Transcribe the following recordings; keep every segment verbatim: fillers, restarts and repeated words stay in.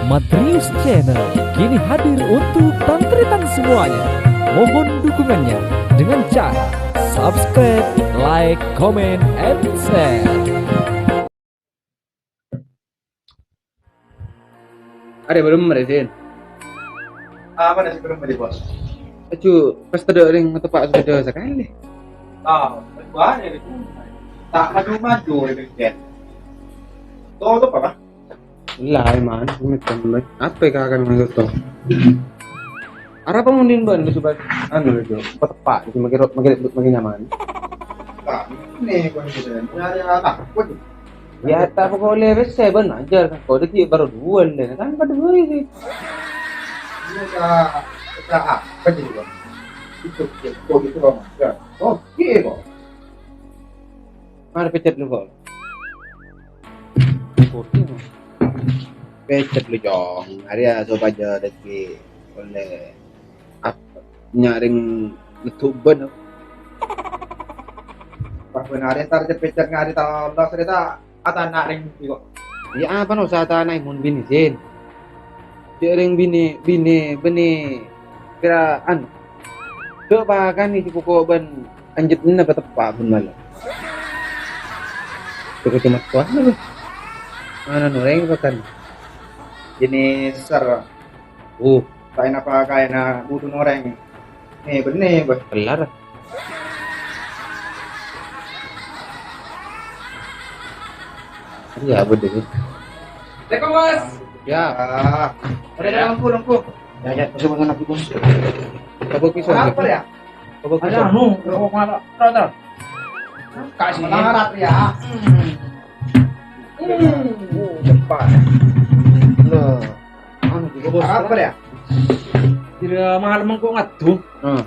Madrius Channel kini hadir untuk tan-taretan semuanya. Mohon dukungannya dengan cara subscribe, like, comment, and share. Arè bârâmma, Din? Apa nasi bârâmma, Bos? Aju, pas tadâ' orèng ngateppa' sepeda sakalè. Ah, banyak itu. Ta' maju-maju, Din. Tutup apa? Lah, man, ini kan, apa ya, kakak, maksud tuh? Arapa mon bân, coba, anu, Jo, pateppa', cuma kira, makin, makin nyaman. Nah, ini, Bos, gitu. Nyari apa? Waduh. Ya, ta' pokok lewes saya bân ajar, kok udah ki baru dua deh, kan pada dua ini. Ini udah, udah apa jadi, Bos? Itu, kok gitu, Bang? Ya. Oh, iya, Bos. Mari pecet dulu, Bos. Kopi, Bos. Pecet dulu, Jong. Hari ya, coba aja rezeki oleh Ap-, nyarèng ngeddhu' bân. Pas bân arè entar cepet-cepet ngarè ta' Allah, sarè ta' atana' rèng kok. Ya, apa no satana' mon binè, Sin? Cè' rèng binè, binè, bânnè kèra, anu. Dâ' pakan iki pokok bân anjepna pateppa' bân malam. Coba cuma tuan lho. Mana no rèng pakan? Jenis ser. Uh, kaèna apa kaèna budun orèng. Nih, benih, Bos. Kelar. Iya, bener. Assalamualaikum, Bos. Ya. Ah, ada lampu, lampu. Ya, ya, masuk, masuk, masuk, Bos. Tabuk pisau. Apa ya? Tabuk pisau. Ada anu, rokok mana? Terus, terus. Kasih. Melarat ya. Hmm. Hmm. Oh, cepat. Nah. Anu, juga, Bos. Apa ya? Kira mahal mengko ngaddu. Hmm.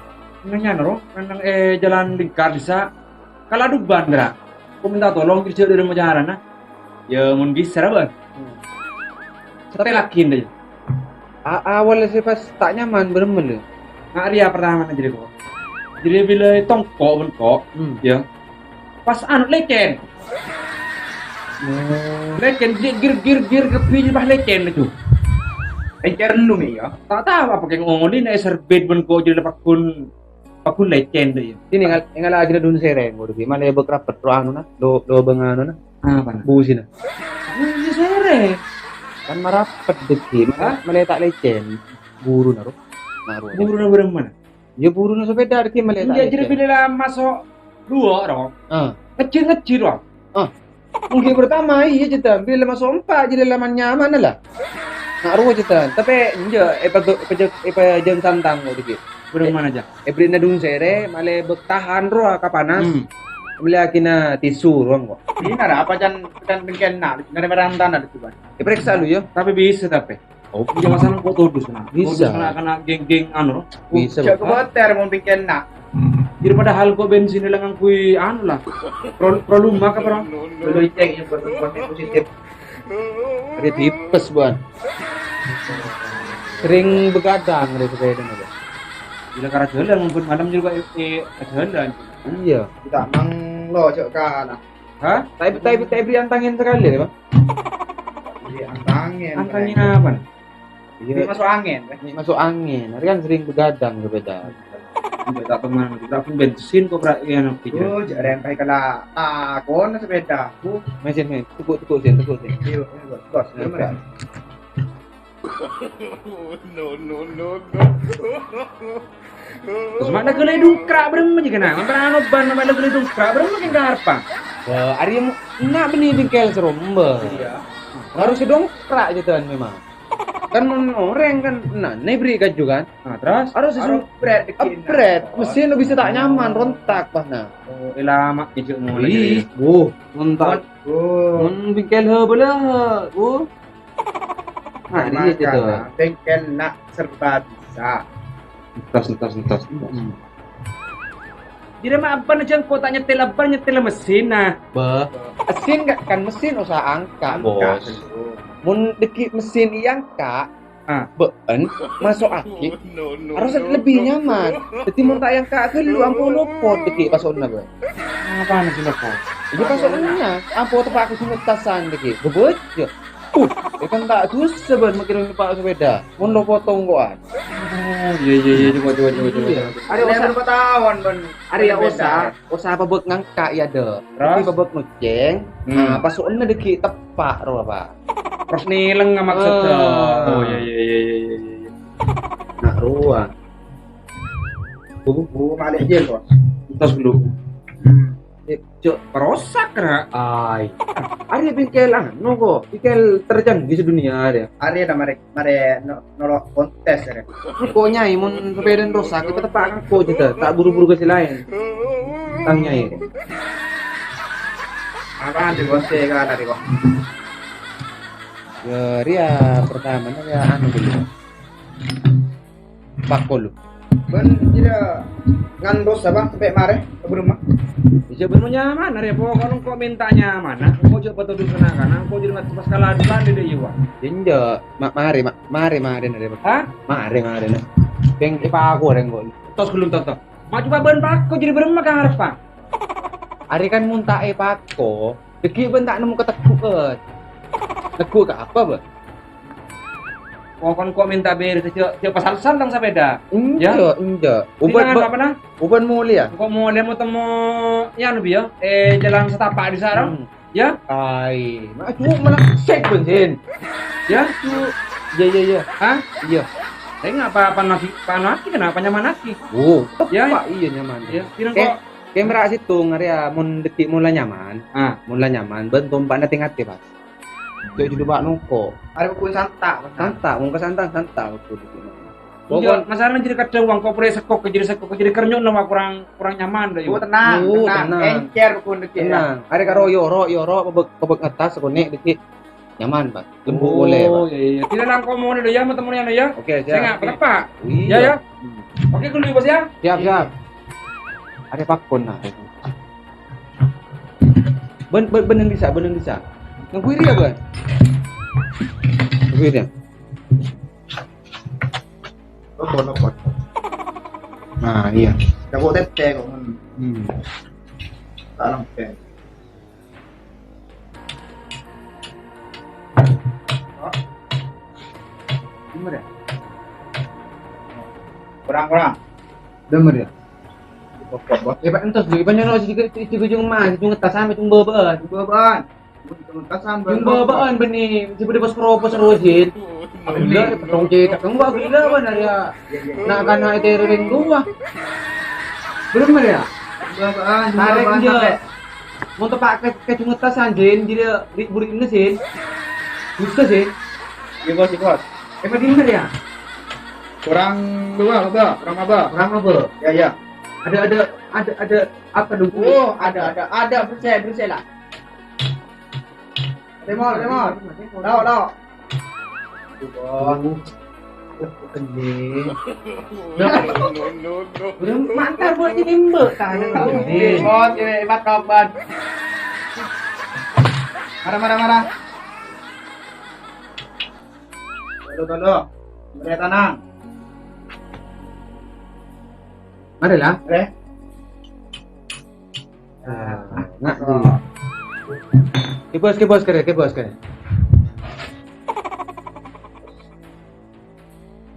Nanya nero, nang, eh, jalan lingkar bisa. Kala duban, Dra. Ko minta tolong kerja dari majarana. Ya, mun bisa, apa? Hmm. Setel lagi, ndè. A-, awal sih pas ta' nyaman, bener-bener. Nah, rèya pertama jârèya, kok. Jârèya bilâ tongko', bân kok. Hmm. Ya. Pas anu, lècèn. Oh. Lècèn, gir, gir, gir, gir, gir, pas lècèn itu. Encer lu, Mi, ya. Ta' tao apa kèng ngolina serbèt bân kok jârèya paghun, paghun lècèn itu, ya. Ini ngal-, ngala'aghi dun sèrèng, waduh, gimana ya, bek rapet, ro anu, nah, do, do bengano, nah. Apa, nah? Busina. Busi sèrèng. Kan marapet dâgghi', male, hah? Male ta' lècèn. Buruna, ro. Nah, ro. Buruna bârâmma? Ya, buruna sepeda dâgghi' male ta' lècèn. Enjâ' jârèya bilâ la maso' duwâ', ro. Ah. Ngejjir-ngejjir, ro. Ah. Mungkin pertama, iya, jâ' ta'. Bilâ la maso' empa', jârèya la man-nyaman, la. Nah, ro, jâ' ta'. Tapè, enjâ', èpa-, èpa-, èpajâng santang, kok, dâgghi'. Bârâmma, jâ'? Èbherri'na dun sèrèng, male bek tahan, ro, ka panas. Hmm. Male aghina tisu, ro, kok. Ini ada apa, can, can bengkelna? Ngarè marantana, coba. Èparèksa lu, ya. Tapè bisa, tapè. Oh, iya, masa kok todus, nah. Bisa. Todus kena, kena geng-geng, anu, no. Bisa, Bos. Jâ' kebotèr mon bengkelna. Jadi padahal kok bensin la ngangghuy, anu, la. Pro, pro luma ka, pro? Dulu cek yang buat, buat positif. Ada tipes, Bos. Sering begadang ada sepeda, Bos. Gila, karena jalan, mungkin malam juga, eh, eh, jalan. Iya. Kita mang lo, cok, kan. Hah? Tapi, tapi, tapi beri antangin sekali, ya, Bang? Beri antangin. Antangin apa? Iya. Ini masuk angin, kan? Ini masuk angin. Hari kan sering begadang sepeda. Enggak, tak teman. Kita pun bensin kok, Bra, ya, nanti. Oh, jâ' rèng kaè kala takon sepeda. Oh, mesin, men. Tukuk, tukuk, sin, tukuk, sin. Iya, iya, bos. Bos, bener, ya? No, no, no, no. Terus mana ghellâ' dungkrak bârâmma jâ' kèna? Mampèr ano ban, mana ghellâ' dungkrak bârâmma kèng kareppa? Wah, arèya mo-, enna' bânnè bengkel sè rombâ. Iya. Harus dongkrak jâ' tan memang. Kan mon orèng kan, nah, nè beri kaju kan. Nah, terus? Harus sesu-, Harus bret dikit, nah. Bret. Mesin bisa ta' nyaman, rontak pas, nah. Oh, ela mak ijek mulai. Ih, wuh, rontak. Oh. Mon bengkel he bela, wuh. Nah, ini aja tuh. Makanya, bengkel nak serba bisa. Entas, entas, entas, entas. Hmm. Jadi, ma' abban aja engko' ta' nyetel, abban nyetel mesin, nah. Beh. Mesin kan, kan mesin usaha angka', Angka', Bos. Betul. Mun dâgghi' mesin èangka', ah, bâ'en maso'aghi, harus lebih nyaman. Dâddhi, mon ta' èangka' ghâllu, ampo lopot dâgghi' paso'na, bâ. Apaan sih lopot? Iyâ, paso'na, ampo teppa' ka sèngèt tasan dâgghi'. Bebet, yo. Ya kan ta' dusa, Bân, makkè numpak sepeda. Mon lo potong ko'an. Oh, iyâ, iyâ, iyâ, coba, coba, coba, coba, coba. Arè, osa, berapa tahun, Bân? Arè, ya, sepeda. Osa, osa pabek ngangka', ya, Dok. Terus? Tapi pabek ngocèng, hmm, nah, pas so'na dâggi' teppa' rowa, Pak. Terus nèlèng maksudnya. Ah. Oh, iyâ, iyâ, iyâ. Nah, rowa. Bu, bu, malè jâ, Bos. Entos dulu. Hmm. Eh, cok, perosak, Ra. Ai. Arè bengkel anu, kok. Bengkel tercanggih sedunia, arè. Arè, dah, marè, marè no-, noro' kontes, arè. Kok, Nyai, mon sepeda rosak, kita teppa' kok, kita. Ta' buru-buru ka sè laèn. Tang, Nyai. Apaan sih, Bos? Sè ka tadi, kok. Ya, rèya pertama, ya, anu dulu. Pakon, lu. Bân jârèya ngantos apa sampè' marè ka bârâmma? Iyâ, bân mon nyaman, arè pokokna engko' mènta nyaman, nah. Engko' jhâ' patodus kana'-kana', engko' jârèya ngat-, pas kala dulan dâ' iyâ, Wa. Enjâ', ma-, marè, ma-, marè, marè, arè. Hah? Marè, marè, nah. Pèng èpako, arè, engko'. Tos, ghâllu, tos, tos. Ma' coba bân pako jârèya bârâmma ka ngarep, Pak? Arè kan mon ta' èpako, dâggi' bân ta' nemmo kategghu'ân. Tegghu' ka apa, Bân? Pokokna engko' mènta bèrès, jhâ', jhâ' pasal-sal tang sapèda. Enjâ', enjâ'. Yâ? Obân, Bân, apa, nah? Obân molè, yâ? Engko' molè, mau temu, yâ, anu, Bi, yâ? Eh, jhâlân setapak dissa', ro? Hmm. Yâ? Ai, ma' cuma malah sek, Bân, Sin. Yâ? Cu-, iyâ, iyâ, iyâ. Hah? Iyâ. Saya ngapa panasi, panasi, kenapa nyaman lagi? Oh, yâ? Teppa'iyâ nyaman. Yâ, pirang kok? Kemera sèttong, arè, yâ, mon dâggi' mola nyaman. Ah. Mola nyaman, bân tompa'na tè-ngatè, Pak. Cok, judhu Pak Nongko. Arè bukun santa', Pak. Santa', mongko santa', santa', bukun. Iyâ, pokok masalahnya jadi kadhâng wong kok pura sekok, jadi sekok, jadi kernyuk nama kurang, kurang nyaman dah, yuk. Oh, tenang, oh, tenang. Tenang. Encer bukun dâggi', yâ. Tenang. Arè karo yoro', yoro', pabek, pabek ngetas, konek dâggi'. Nyaman, Pak. Lembut boleh, Pak. Oh, iyâ, iyâ. Tidak nangko mau nih, yâ, mau temunya, yâ. Oke, siap. Saya nggak apa-apa. Iyâ, yâ. Oke, ghâllu, Bos, yâ. Siap, siap. Arè pakon, nah. Bân, bân, bân neng dissa', bân neng dissa'. Neng kuwi ya, Bân? Neng kuwi ya? Lepon, lepon. Nah, iyâ. Coba tètè kok. Hmm. Tak lengket. Bener ya? Kurang, kurang. Bener ya? Oke, Bos. Ya, Pak, entos dulu. Ipan nyono sejujung, sejujung emas, sejujung tas sampai sejujung beban. Sejujung beban. Sejujung beban, Bos. Sejujung beban, benih. Sejujung beban, Bos, keropos terus, Jin. Alhamdulillah, petong cetak. Enggak gila, Bos, hari ya. Iya, iya, iya. Nak kan naik tereng gua. Bener ya? Sejujung beban, sejujung beban, sampai. Tarik dia. Mau tepak ke, ke cungetas anjing, jadi ri-, burik ini, Sin. Bisa, Sin. Iya, Bos, iya, Bos. Emang bener ya? Kurang dua, apa? Kurang apa? Kurang apa? Ya, ya. Ada, ada, ada, ada apa dulu? Oh, ada, ada, ada, bersih, bersih lah. Temor, temor. Tahu, tahu. Aduh, Bos. Aduh, kok gede. No, no, no, no. Belum mantar buat ini, Mbak. Tahan, Mbak. Gede, Bos. Ini hebat, kawan. Marah, marah, marah. Tunggu, tunggu. Beri tenang. Mari lah. Re. Ah, nak dulu. Kebos, kebos, kere, kebos, kere.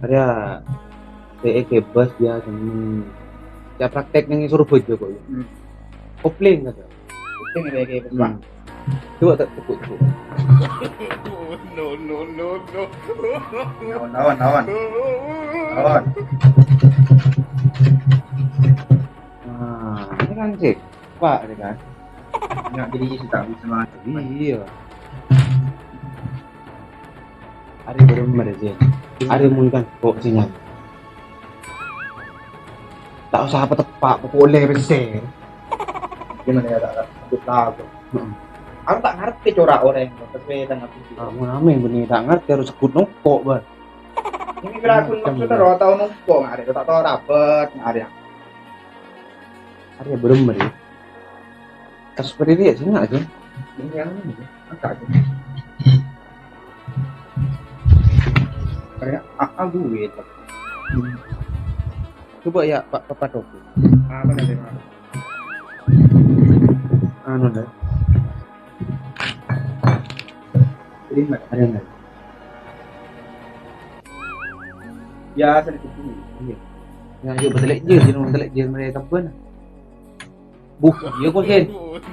Ada P E kebos dia seneng. Ya praktek neng Surabaya kok ya. Hmm. Kopling kata. Kopling ya, kayak apa? Hmm. Coba tak tepuk, tepuk. No, no, no, no. Lawan, lawan, lawan. Lawan. Nah, ini kan sih. Pak, ini kan. Nggak jadi isi tak bisa mati. Iya. Arè bârâmma rè, Jin. Arè mon kan kok sè nyaman. Ta' osa pateppa', pokok lè pèssè. Gimana ya, tak, tak, tak, tak. Heeh. Aku ta' ngartè cora' orèng, pas wètan aku. Ah, mon ame bânnè ta' ngartè, harus segghut nongko', Bân. Ini kira aku nongko' terus, tao nongko' ngarè, ta' tao rapet ngarè. Arè bârâmma rè. Kas seperti ini ya, sini aja. Ini yang ini, angkat aja. Kayak, ah, ah, gue, tapi. Coba ya, Pak, Papa Topi. Apa nanti, Pak? Anu, deh. Terima kasih. Ada nggak? Ya, sedikit dulu. Iya. Ya, yuk, bâdâ lek jir, jir, bâdâ lek jir, mereka kebun. Buh, iya, kok, Sin?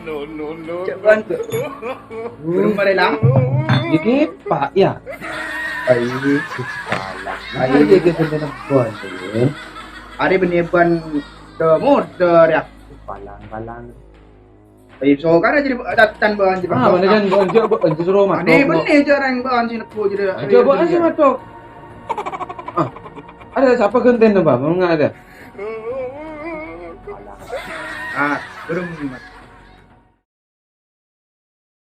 No, no, no. Cek bân, Cek. Belum mulai lah. Ya, Pak, ya. Ayo, Pak. Ayo, dia kena kebun, Sin. Ada benih ban ke motor, ya. Palang, palang. Ayo, so, kan jadi catatan bân, jadi Ah, mana kan, kan, kan, kan, suruh masuk. Aneh, benih jarang bân, sini, jadi. Ayo, coba aja masuk. Ah, ada siapa genten, Pak? Mau nggak ada? Ah, belum.